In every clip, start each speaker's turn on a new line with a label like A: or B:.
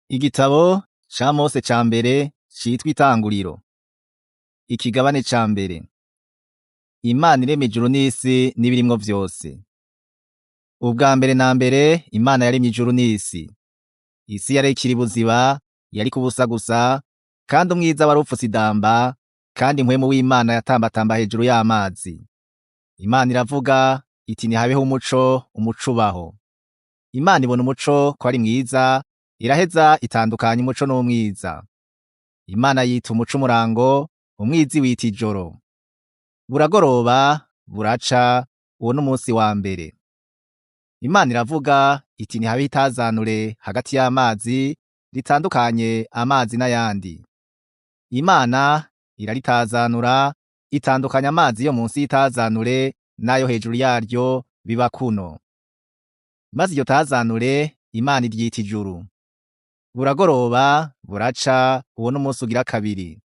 A: Igitabo ca Mose ca mbere citwa Itanguriro. Ikigabane ca mbere. Imana irema ijuru n'isi n'ibirimwo vyose. Ubwa mbere na mbere Imana yaremye ijuru n'isi. Isi yari ikiri buziba, yariko ubusa gusa, kandi umwiza wari upfutse idamba, kandi mpwemu w'Imana yatambatamba hejuru y'amazi. Imana iravuga iti nihabeho umuco, umuco ubaho. Imana ibona umuco ko ari mwiza, iraheza itandukanya umuco n'umwiza. Imana yita umuco umurango, umwiza iwita ijoro. Buragoroba, buraca, uwo n'umunsi wa mbere. Imana iravuga iti nihabeho itazanure hagati y'amazi, ritandukanye amazi n'ayandi. Imana iraritazanura, itandukanya amazi yo munsi y'itazanure n'ayo hejuru yaryo biba kuno. Maze iryo tazanure Imana iryita ijuru. Buragoroba, buraca, uwo n'umunsi ugira kabiri.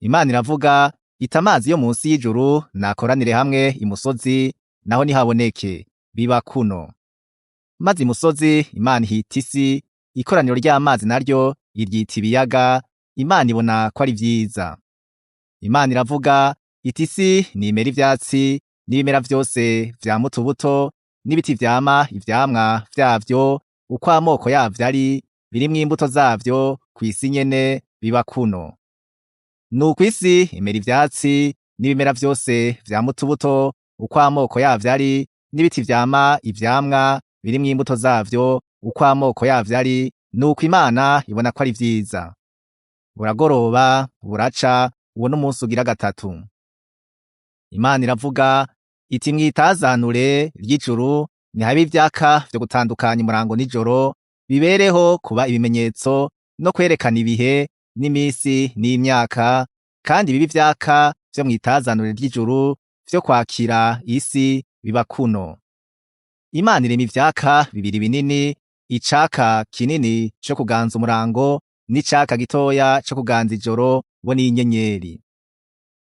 A: Imana iravuga iti amazi yo munsi y'ijuru nakoranire hamwe imusozi, naho nihaboneke, biba kuno. Maze imusozi Imana ihita isi, ikoraniro ry'amazi naryo iryita ibiyaga, Imana ibona ko ari vyiza. Imana iravuga iti isi nimere ivyatsi, n'ibimera vyose vyama utubuto, n'ibiti vyama ivyamwa vyavyo, uko amoko yavyo ari, birimwo imbuto zavyo, kw'isi nyene biba kuno. Nuko isi imera ivyatsi, n'ibimera vyose vyama utubuto, uko amoko yavyo ari, n'ibiti vyama ivyamwa, birimwo imbuto zavyo, uko amoko yavyo ari, nuko Imana ibona ko ari vyiza. Buragoroba, buraca, uwo n'umunsi ugira gatatu. Imana iravuga iti mwitazanure ry'ijuru nihabe ivyaka vyo gutandukanya umurango n'ijoro, bibereho kuba ibimenyetso no kwerekana ibihe n'imisi n'imyaka, kandi bibe ivyaka vyo mwitazanure ry'ijuru vyo kwakira isi biba kuno. Imana irema ivyaka bibiri binini, icaka kinini co kuganza umurango n'icaka gitoya co kuganza ijoro bo n'inyenyeri.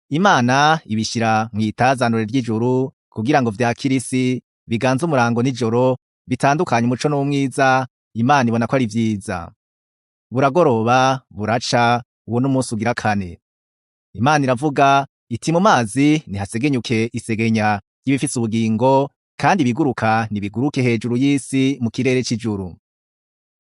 A: Imana ibishira mw'itazanure ry'ijuru kugira ngo vyakire isi, biganze umurango n'ijoro, bitandukanye umuco n'umwiza, Imana ibona ko ari vyiza. Buragoroba, buraca, uwo n'umunsi ugira kane. Imana iravuga iti mu mazi nihasegenyuke isegenya ry'ibifise ubugingo, kandi ibiguruka nibiguruke hejuru y'isi mu kirere c'ijuru.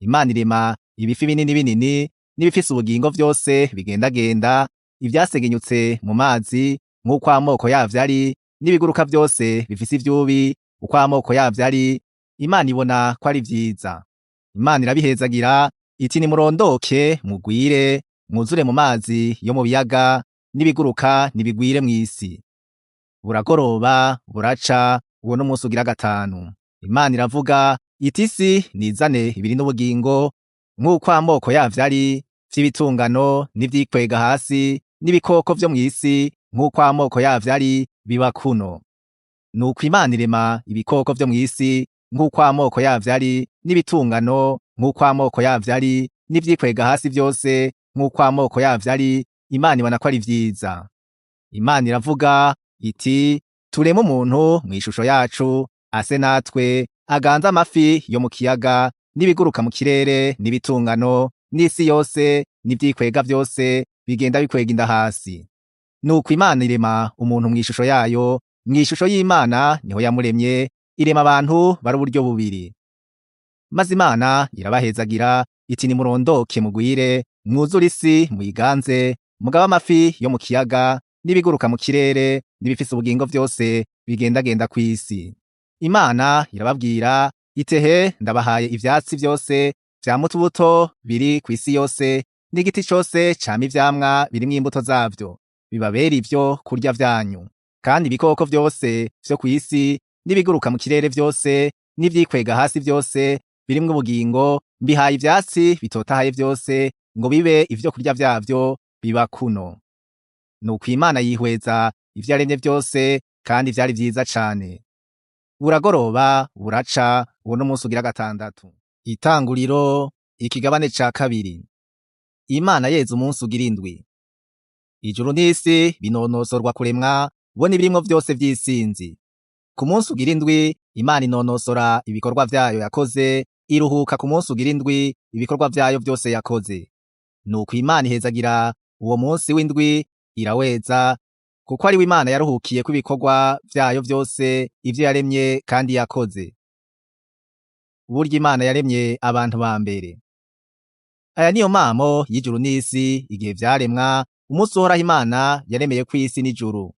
A: Imana irema ibifi binini binini n'ibifise ubugingo vyose bigendagenda, ivyasegenyutse mu mazi nk'uko amoko yavyo ari, n'ibiguruka vyose bifise ivyubi uko amoko yavyo ari, Imana ibona ko ari vyiza. Imana irabihezagira iti nimurondoke mugwire, mwuzure mu mazi yo mu biyaga, n'ibiguruka nibigwire mw'isi. Buragoroba, buraca, uwo n'umunsi ugira gatanu. Imana iravuga iti isi nizane ibiri n'ubugingo nk'uko amoko yavyo ari, vy'ibitungano n'ivyikwega hasi, n'ibikoko vyo mw'isi nk'uko amoko yavyo ari, biba kuno. Nuko Imana irema ibikoko vyo mw'isi nk'uko amoko yavyo ari, n'ibitungano nk'uko amoko yavyo ari, n'ivyikwega hasi vyose nk'uko amoko yavyo ari, Imana ibona ko ari vyiza. Imana iravuga iti tureme umuntu mw'ishusho yacu, ase natwe, aganze amafi yo mu kiyaga, n'ibiguruka mu kirere, n'ibitungano, n'isi yose, n'ivyikwega vyose, bigenda bikwega inda hasi. Nuko Imana irema umuntu mw'ishusho yayo, mw'ishusho y'Imana niho yamuremye, irema abantu bari uburyo bubiri. Maze Imana irabahezagira iti nimurondoke mugwire, mwuzure isi muyiganze, mugabe amafi yo mu kiyaga, n'ibiguruka mu kirere, n'ibifise ubugingo vyose bigendagenda kw'isi. Imana irababwira itehe ndabahaye ivyatsi vyose vyama utubuto biri kw'isi yose, n'igiti cose cama ivyamwa birimwo imbuto zavyo, bibabere ivyo kurya vyanyu. Kandi ibikoko vyose vyo kw'isi, n'ibiguruka mu kirere vyose, n'ivyikwega hasi vyose birimwo ubugingo, mbihaye ivyatsi bitotahaye vyose ngo bibe ivyo kurya vyavyo, biba kuno. Nuko Imana yihweza ivyo yaremye vyose, kandi vyari vyiza cane. Buragoroba, buraca, uwo n'umunsi ugira gatandatu. Itanguriro, ikigabane ca kabiri. Imana yeza umunsi ugira indwi. Ijuru n'isi binonosorwa kuremwa, bo n'ibirimwo vyose vy'isinzi. Ku munsi ugira indwi, Imana inonosora ibikorwa vyayo yakoze, iruhuka ku munsi ugira indwi ibikorwa vyayo vyose yakoze. Nuko Imana ihezagira uwo munsi w'indwi iraweza, kuko ariwo Imana yaruhukiyeko ibikorwa vyayo vyose ivyo yaremye kandi yakoze. Uburyo Imana yaremye abantu ba mbere. Aya niyo mamo y'ijuru n'isi igihe vyaremwa, umunsi Uhoraho Imana yaremeyeko isi n'ijuru.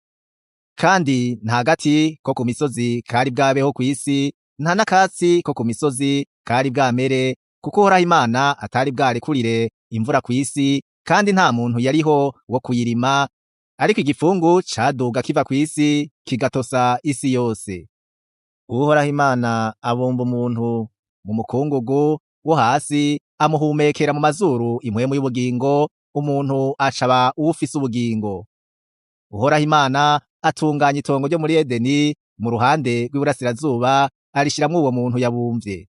A: Kandi nta gati ko ku misozi kari bwabeho kw'isi, nta n'akatsi ko ku misozi kari bwamere, kuko Uhoraho Imana atari bwarekurire imvura kw'isi, kandi nta muntu yariho wo kuyirima, ariko igipfungu caduga kiva kw'isi kigatosa isi yose. Uhoraho Imana abumba umuntu mu mukungugu wo hasi, amuhumekera mu mazuru impwemu y'ubugingo, umuntu acaba uwufise ubugingo. Uhoraho Imana atunganya itongo ryo muri Edeni mu ruhande rw'iburasirazuba, arishiramwo uwo muntu yabumvye.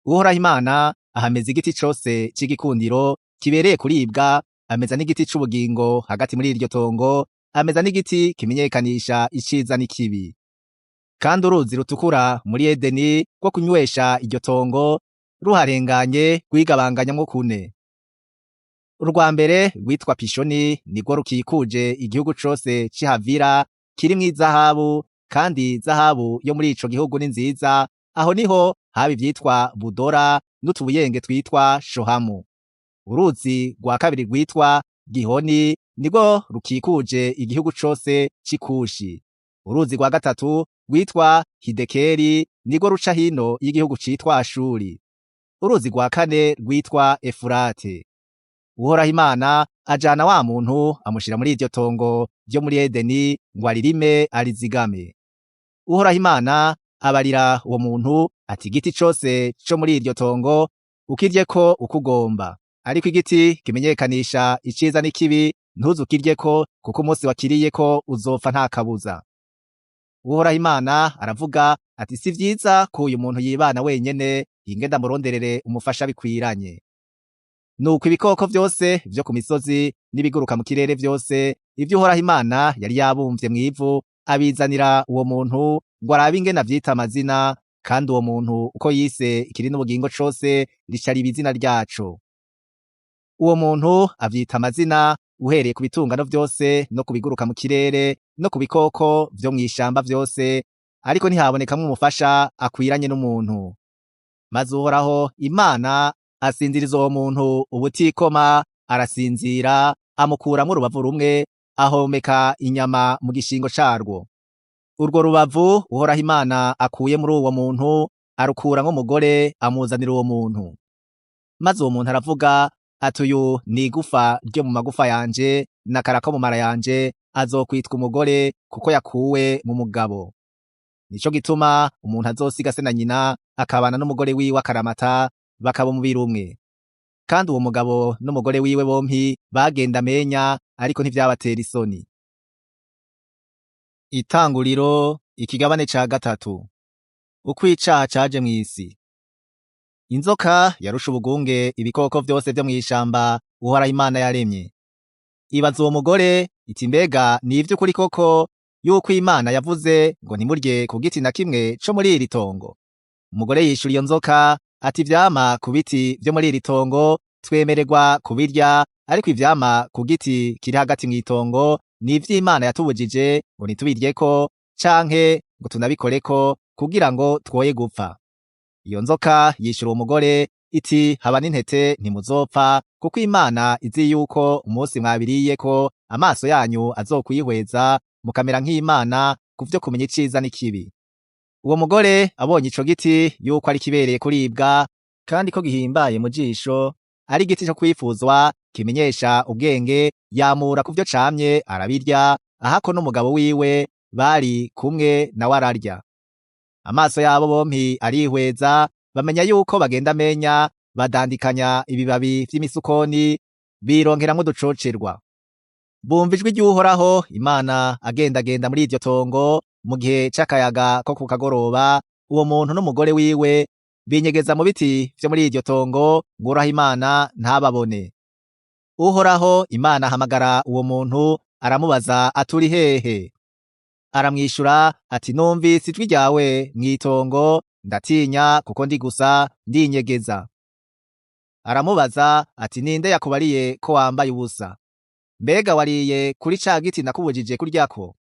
A: Uhoraho Imana ahameza igiti cose c'igikundiro kibereye kuribwa, ameza n'igiti c'ubugingo hagati muri iryo tongo, ameza n'igiti kimenyekanisha iciza n'ikibi. Kandi uruzi rutukura muri Edeni rwo kunywesha iryo tongo ruharenganye rwigabanganyamwo kune. Urwa mbere rwitwa Pishoni nirwo rukikuje igihugu cose c'i Havila kirimwo izahabu, kandi izahabu yo muri ico gihugu ni nziza, aho niho haba ivyitwa Budora n'utubuyenge twitwa Shohamu. Uruzi rwa kabiri rwitwa Gihoni nirwo rukikuje igihugu cose c'i Kushi. Uruzi rwa gatatu rwitwa Hidekeli nirwo ruca hino y'igihugu citwa Ashuri. Uruzi rwa kane rwitwa Efurate. Uhoraho Imana ajana wa muntu amushira muri iryo tongo ryo muri Edeni ngo aririme arizigame. Uhoraho Imana abarira uwo muntu ati igiti cose co muri iryo tongo ukiryeko uko ugomba, ariko igiti kimenyekanisha iciza n'ikibi ntuzukiryeko, kuko umunsi wakiriyeko uzopfa nta kabuza. Uhoraho Imana aravuga ati si vyiza ko uyu muntu yibana wenyene, hinge ndamuronderere umufasha bikwiranye. Nuko ibikoko vyose vyo ku misozi n'ibiguruka mu kirere vyose, ivyo Uhoraho Imana yari yabumvye mw'ivu, abizanira uwo muntu ngo arabe ingene avyita amazina, kandi uwo muntu uko yise ikiri n'ubugingo cose rica riba izina ryaco. Uwo muntu avyita amazina uhereye ku bitungano vyose no ku biguruka mu kirere no ku bikoko vyo mw'ishamba vyose, ariko ntihabonekamwo umufasha akwiranye n'umuntu. Maze Uhoraho Imana asinziriza uwo muntu ubutikoma, arasinzira, amukuramwo urubavu rumwe, ahomeka inyama mu gishingo carwo. Urwo rubavu Uhoraho Imana akuye muri uwo muntu, arukuramwo umugore, amuzanira uwo muntu. Maze uwo muntu aravuga ati uyu ni igufa ryo mu magufa yanje n'akara ko mu mara yanje, azokwitwa umugore kuko yakuwe mu mugabo. Nico gituma umuntu azosiga se na nyina akabana n'umugore wiwe akaramata, bakaba umubiri umwe. Kandi uwo mugabo n'umugore wiwe bompi bagenda amenya, ariko ntivyabatera isoni. Itanguriro ikigabane ca gatatu. Uko icaha caje mw'isi. Inzoka yarusha ubugunge ibikoko vyose vyo mw'ishamba Uhoraho Imana yaremye. Ibaza uwo mugore iti mbega ni ivy'ukuri koko yuko Imana yavuze ngo ntimurye ku giti na kimwe co muri iri tongo? Umugore yishura iyo nzoka ati ivyama ku biti vyo muri iri tongo twemererwa kubirya, ariko ivyama ku giti kiri hagati mw'itongo ni ivy'Imana yatubujije ngo ntitubiryeko canke ngo tunabikoreko kugira ngo twoye gupfa. Iyo nzoka yishura uwo mugore iti haba n'intete ntimuzopfa, kuko Imana izi yuko umunsi mwabiriyeko amaso yanyu azokwihweza mukamera nk'Imana kuvyo kumenya iciza n'ikibi. Uwo mugore abonye ico giti yuko ari kibereye kuribwa kandi ko gihimbaye mu jisho, ari igiti co kwifuzwa kimenyesha ubwenge, yamura kuvyo camye arabirya, ahako n'umugabo wiwe bari kumwe nawe ararya. Amaso yabo bompi arihweza, bamenya yuko bagenda amenya, badandikanya ibibabi vy'imisukoni, bironkeramwo uducocerwa. Bumva ijwi ry'Uhoraho Imana agendagenda muri iryo tongo mu gihe c'akayaga ko ku kagoroba, uwo muntu n'umugore wiwe binyegeza mu biti vyo muri iryo tongo ngo Uhoraho Imana ntababone. Uhoraho Imana ahamagara uwo muntu aramubaza ati uri hehe? Aramwishura ati numvise ijwi ryawe mw'itongo, Ndatinya kuko ndi gusa, ndinyegeza. Aramubaza ati: Ninde yakubariye ko wambaye ubusa? Mbega wariye kuri ca giti nakubujije kuryako?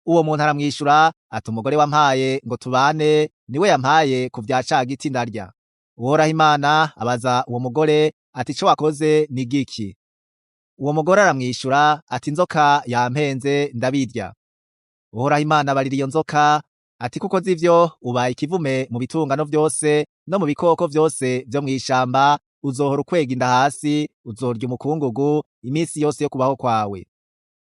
A: Uwo muntu aramwishura ati: Umugore wampaye ngo tubane niwe yampaye ku vya ca giti ndarya. Uhoraho Imana abaza uwo mugore ati: Ico wakoze ni giki? Uwo mugore aramwishura ati: Inzoka yampenze ndabirya. Uhoraho Imana abarira iyo nzoka ati: Kuko ukoze ivyo ubaye ikivume mu bitungano vyose no mu bikoko vyose vyo mw'ishamba, uzohora ukwega inda hasi, uzorya umukungugu iminsi yose yo kubaho kwawe.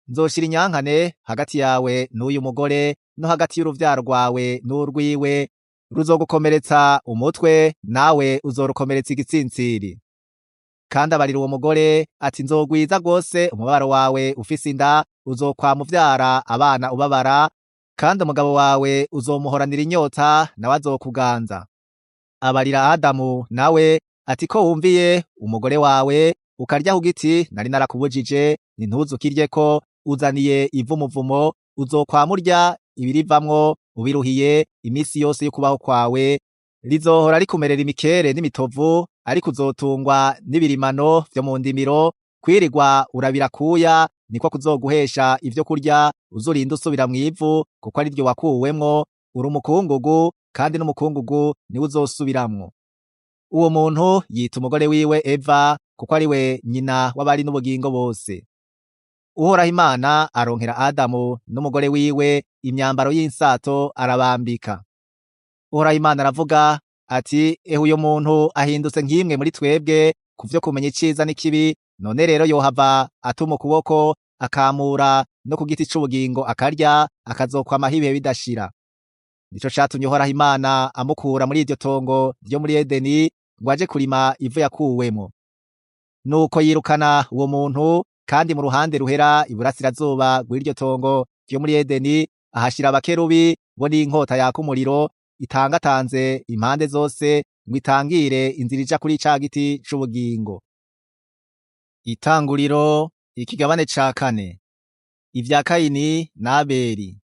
A: Nzoshira inyankane hagati yawe n'uyu mugore no hagati y'uruvyaro rwawe n'urwiwe, ruzogukomeretsa umutwe nawe uzorukomeretsa igitsintsiri. Kandi abarira uwo mugore ati: Nzogwiza rwose umubabaro wawe ufise inda, uzokwama uvyara abana ubabara, kandi umugabo wawe uzomuhoranira inyota nawe azokuganza. Abarira Adamu nawe ati: Ko wumviye umugore wawe ukarya ku giti nari narakubujije, ntuzukiryeko, uzaniye ivumuvumo, uzokwama urya ibirivamwo ubiruhiye iminsi yose yo kubaho kwawe, rizohora rikumerera imikere n'imitovu, ariko uzotungwa n'ibirimano vyo mu ndimiro, kwirirwa urabira kuya niko kuzoguhesha ivyo kurya, uzurinda usubira mw'ivu kuko ari ryo wakuwemwo, uri umukungugu kandi n'umukungugu niwo uzosubiramwo. Uwo muntu yita umugore wiwe Eva kuko ari we nyina w'abari n'ubugingo bose. Uhoraho Imana aronkera Adamu n'umugore wiwe imyambaro y'insato arabambika. Uhoraho Imana aravuga ati: Ehe, uyo muntu ahindutse nk'imwe muri twebwe kuvyo kumenya iciza n'ikibi, none rero yohava atuma ukuboko akamura no ku giti c'ubugingo akarya, akazokwamaho ibihe bidashira. Nico catumye Uhoraho Imana amukura muri iryo tongo ryo muri Edeni ngo aje kurima ivu yakuwemwo. Nuko yirukana uwo muntu, kandi mu ruhande ruhera iburasirazuba rw'iryo tongo ryo muri Edeni ahashira abakerubi bo n'inkota yaka umuriro itangatanze impande zose ngo itangire inzira ija kuri ca giti c'ubugingo. Itanguriro ikigabane ca kane. Ivya Kayini na Abeli.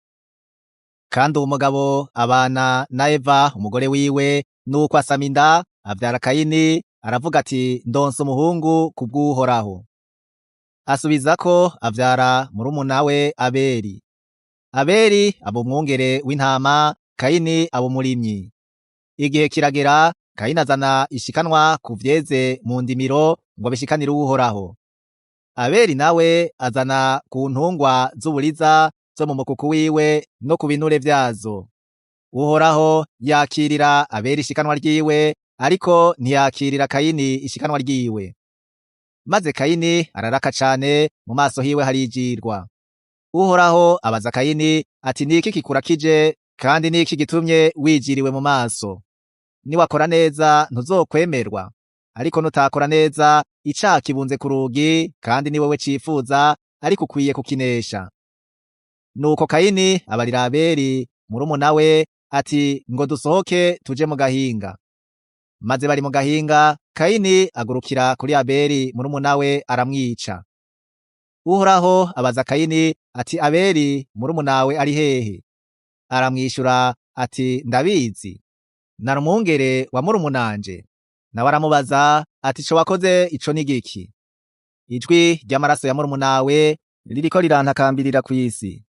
A: Kandi uwo mugabo abana na Eva umugore wiwe, nuko asama inda avyara Kayini, aravuga ati: Ndonse umuhungu kubw'Uhoraho. Asubizako avyara murumuna we Abeli. Abeli aba umwungere w'intama, Kayini aba umurimyi. Igihe kiragera, Kayini azana ishikanwa ku vyeze mu ndimiro ngo abishikanire Uhoraho. Abeli nawe azana ku ntungwa z'uburiza zo mu mukuku wiwe no ku binure vyazo. Uhoraho yakirira Abeli ishikanwa ryiwe, ariko ntiyakirira Kayini ishikanwa ryiwe. Maze Kayini araraka cane, mu maso hiwe harijirwa. Uhoraho abaza Kayini ati: Niki kikurakije kandi niki gitumye wijiriwe mu maso? Niwakora neza ntuzokwemerwa, ariko nutakora neza icaha kibunze ku rugi, kandi ni wewe cifuza, ariko ukwiye kukinesha. Nuko Kayini abarira Abeli murumuna we ati: Ngo dusohoke tuje mu gahinga. Maze bari mu gahinga, Kayini agurukira kuri Abeli murumuna we aramwica. Uhoraho abaza Kayini ati: Abeli murumunawe ari hehe? Aramwishura ati: Ndabizi, nari umwungere wa murumunanje. Nawe aramubaza ati: Ico wakoze ico ni giki? Ijwi ry'amaraso ya murumunawe ririko rirantakambirira kw'isi.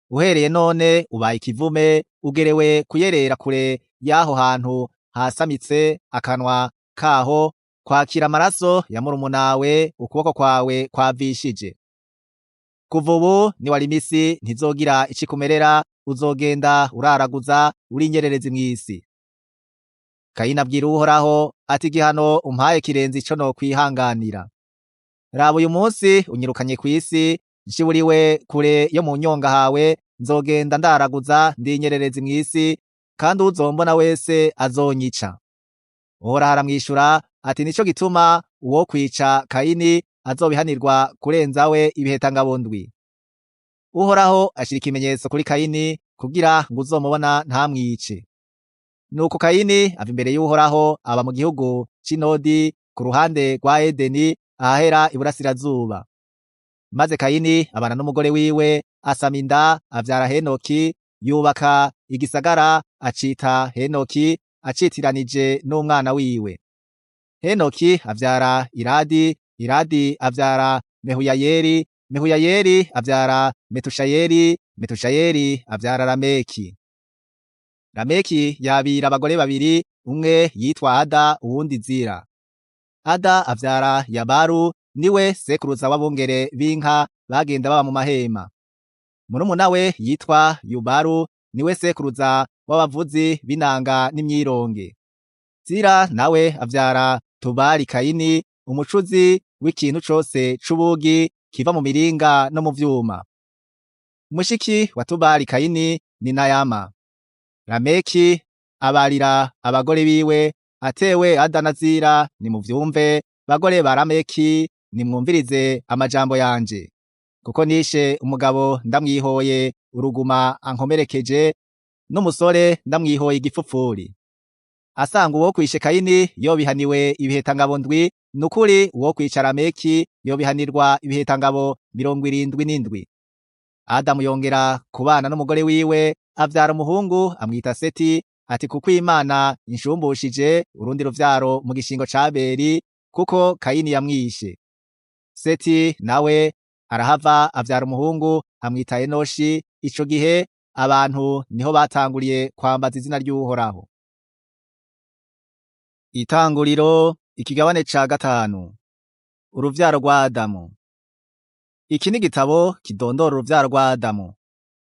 A: Uhereye none ubaye ikivume, ugerewe kuyerera kure y'aho hantu hasamitse akanwa kaho, kwakira amaraso ya murumunawe ukuboko kwawe kwavishije. Kuva ubu niwari isi ntizogira icikumerera, uzogenda uraraguza uri inyererezi mw'isi. Kayini abwira Uhoraho ati: Igihano umpaye kirenze ico nokwihanganira. Raba uyu munsi unyirukanye kw'isi, nshiburiwe kure yo mu nyonga hawe, nzogenda ndaraguza ndi inyererezi mw'isi, kandi uwuzombona wese azonyica. Uhoraho aramwishura ati: Nico gituma uwo kwica Kayini azobihanirwa kurenza we ibihetangabo ndwi. Uhoraho ashira ikimenyetso kuri Kayini kugira ngo uzomubona ntamwice. Nuko Kayini ava imbere y'Uhoraho aba mu gihugu c'Inodi ku ruhande rwa Edeni ahahera iburasirazuba. Maze Kayini abana n'umugore wiwe, asama inda avyara Henoki, yubaka igisagara acita Henoki, acitiranije n'umwana wiwe. Henoki avyara Iradi, Iradi avyara Mehuyayeli, Mehuyayeli avyara Metushayeli, Metushayeli avyara Lameki. Lameki yabira abagore babiri, umwe yitwa Ada uwundi Zira. Ada avyara Yabaru, niwe sekuruza w'abungere b'inka bagenda baba mu mahema. Murumuna we yitwa Yubaru, niwe sekuruza w'abavuzi b'inanga n'imyironge. Zira nawe avyara Tubali Kayini, umucuzi w'ikintu cose c'ubugi kiva mu miringa no mu vyuma. Mushiki wa Tubali Kayini ni Nayama. Lameki abarira abagore biwe, atewe Ada na Zira, nimuvyumve, bagore ba Lameki, nimwumvirize amajambo yanje. Kuko nishe umugabo ndamwihoye uruguma ankomerekeje, n'umusore ndamwihoye igifufuri. Asanga uwo kwishe Kayini yobihaniwe ibihetangabo ndwi, nukuri uwo kwica Lameki yobihanirwa ibihetangabo 77. Adamu yongera kubana n'umugore wiwe, avyara umuhungu amwita Seti, ati kuko Imana inshumbushije urundi ruvyaro mu gishingo ca Abeli, kuko Kayini yamwishe. Seti nawe arahava avyara umuhungu amwita Enoshi. Ico gihe abantu niho batanguriye kwambaza izina ry'Uhoraho. Itanguriro ikigabane ca 5. Uruvyaro rwa Adamu. Iki ni igitabo kidondora uruvyaro rwa Adamu.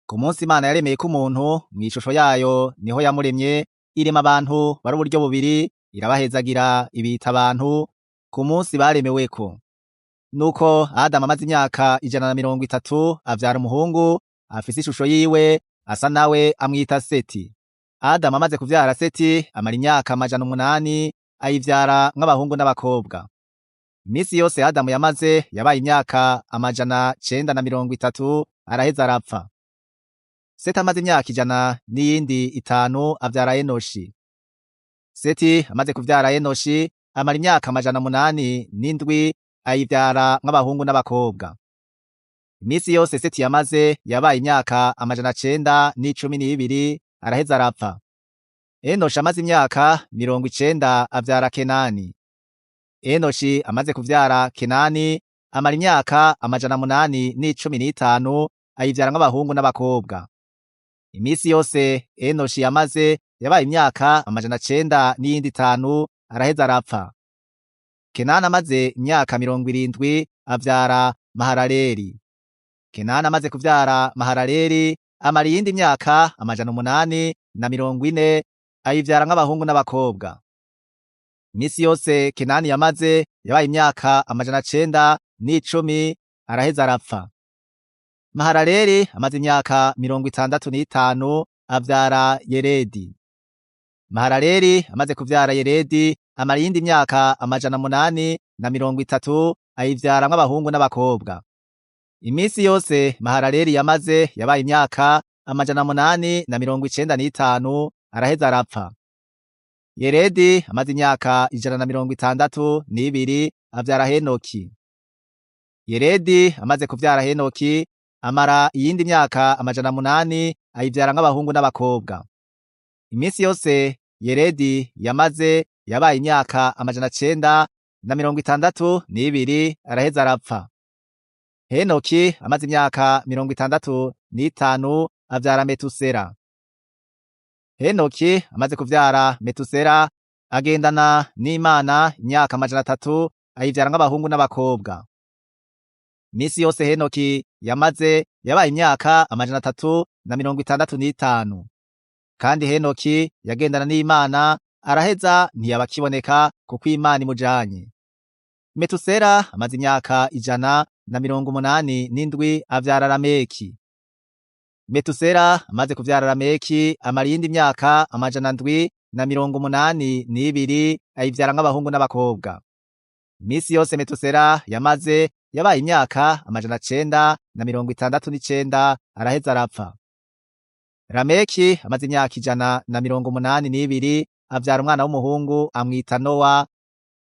A: Ku munsi Imana yaremeye ko umuntu mw'ishusho yayo niho yamuremye, irema abantu bari uburyo bubiri, irabahezagira ibita abantu ku munsi baremeweko. Nuko Adamu amaze imyaka 130 avyara umuhungu afise ishusho yiwe, asa nawe, amwita Seti. Adamu amaze kuvyara Seti amara imyaka 800 ayivyara mw'abahungu n'abakobwa. Imisi yose Adamu yamaze yabaye imyaka 930 araheza arapfa. Seti amaze imyaka 105 avyara Enoshi. Seti amaze kuvyara Enoshi amara imyaka 807 ayivyara mw'abahungu n'abakobwa. Imisi yose Seti yamaze yabaye imyaka 912 araheza arapfa. Enoshi amaze imyaka 90 avyara Kenani. Enoshi amaze kuvyara Kenani amara imyaka 815 ayivyara mw'abahungu n'abakobwa. Imisi yose Enoshi yamaze yabaye imyaka 905 araheza arapfa. Kenani amaze imyaka 70 avyara Mahalaleli. Kenani amaze kuvyara Mahalaleli amara iyindi myaka 840 ayivyara nk'abahungu n'abakobwa. Imisi yose Kenani yamaze yabaye imyaka 910 araheza arapfa. Mahalaleli amaze imyaka 65 avyara Yeredi. Mahalaleli amaze kuvyara Yeredi amara iyindi myaka 830 ayivyara nk'abahungu n'abakobwa. Imisi yose Mahalaleli yamaze yabaye imyaka 895 araheza arapfa. Yeredi amaze imyaka 162 avyara Henoki. Yeredi amaze kuvyara Henoki amara iyindi myaka 800 ayivyara nk'abahungu n'abakobwa. Imisi yose Yeredi yamaze yabaye imyaka 962 araheza arapfa. Henoki amaze imyaka 65 avyara Metusera. Henoki amaze kuvyara Metusera agendana n'Imana imyaka 300 ayivyara nk'abahungu n'abakobwa. Imisi yose Henoki yamaze yabaye imyaka 365. Kandi Henoki yagendana n'Imana araheza ntiyabakiboneka kuko Imana imujanye. Metusera amaze imyaka 187 avyara Lameki. Metusera amaze kuvyara Lameki amara iyindi myaka 782 ayivyara nk'abahungu n'abakobwa. Imisi yose Metusera yamaze yabaye imyaka 969 araheza arapfa. Lameki amaze imyaka 182 avyara umwana w'umuhungu amwita Nowa,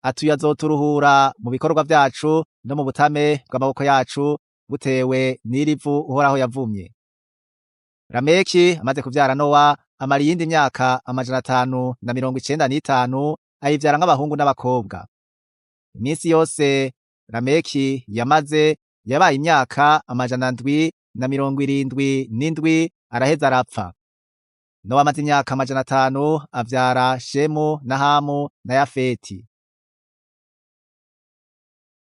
A: atuye azoturuhura mu bikorwa vyacu no mu butame bw'amaboko yacu butewe n'irivu Uhoraho yavumye. Lameki amaze kuvyara Nowa amara iyindi myaka 595, ayivyara nk'abahungu n'abakobwa. Iminsi yose Lameki yamaze yabaye imyaka 777, araheza arapfa. Nowa amaze imyaka 500 avyara Shemu na Hamu na Yafeti.